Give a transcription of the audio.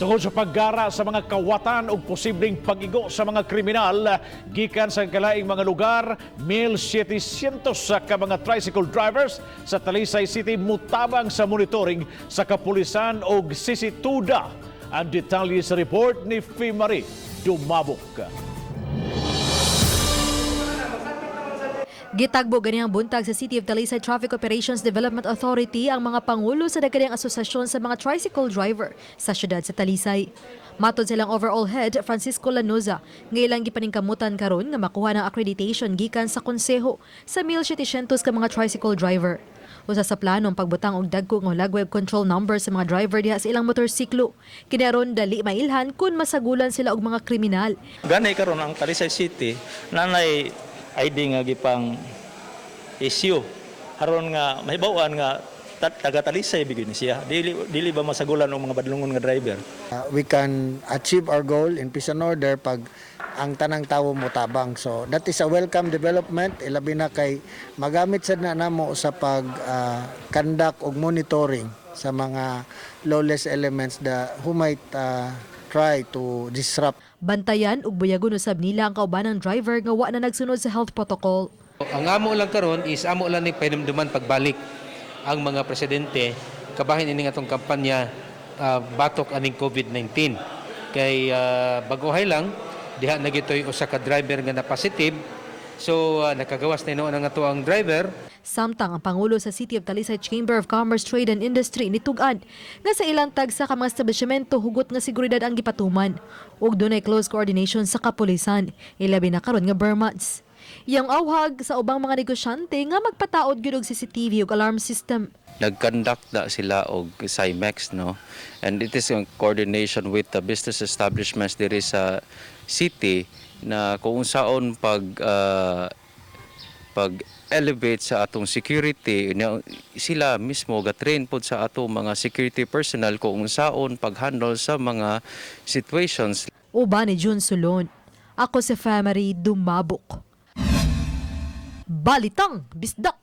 Tungod sa paggara sa mga kawatan o posibleng pagigo sa mga kriminal gikan sa kalaing mga lugar, 1,700 sa ka mga tricycle drivers sa Talisay City mutabang sa monitoring sa kapulisan og CCTUDA. Ang detalye sa report ni Fimari Dumabok. Gitagbo ganihang buntag sa City of Talisay Traffic Operations Development Authority ang mga pangulo sa dagkadiyang asosasyon sa mga tricycle driver sa syudad sa Talisay. Matod sa ilang overall head, Francisco Lanuza, nga ilang gipaningkamutan karon nga makuha ng accreditation gikan sa konseho sa 1,700 ka mga tricycle driver. Usa sa plano ang pagbutang og dagko nga hulagway control number sa mga driver diha sa ilang motorsiklo. Kini aron dali mailhan kun masagulan sila og mga kriminal. Gani karon ang Talisay City nanay ID nga gipang issue aron nga mahibaw-an nga taga Talisay bigyan ni siya, dili dili ba masagulan og mga badlongon nga driver. We can achieve our goal in peace and order pag ang tanang tawo motabang. So that is a welcome development, ilabi na kay magamit sad na namo sa pag conduct og monitoring sa mga lawless elements that who might try to disrupt. Bantayan ug buyagon usab nila ang kaubanang driver nga wa na nagsunod sa health protocol. Ang amo lang karon is amo lang ni pahinumduman pagbalik ang mga presidente kabahin ini atong kampanya batok aning COVID-19. Kay baguhay lang diha na gitoy usa ka driver nga na positive. So nakagawas na hinuon ang ato ang driver. Samtang ang Pangulo sa City of Talisay Chamber of Commerce, Trade and Industry nitug-an nga sa ilang tagsa ka mga establishmento hugot nga seguridad ang gipatuman ug dunay close coordination sa kapulisan, ilabi na karon nga ber months. Iyang awhag sa ubang mga negosyante nga magpataod gyud og CCTV ug alarm system. Nag-conduct na sila og CIMEX, no, and it is in coordination with the business establishments diri sa city na kung unsaon pag elevate sa atong security. Sila mismo ga-train pod sa atong mga security personnel kung unsaon pag-handle sa mga situations. Uban ni June Sulon. Ako si Family Dumabok. Balitang Bisdak!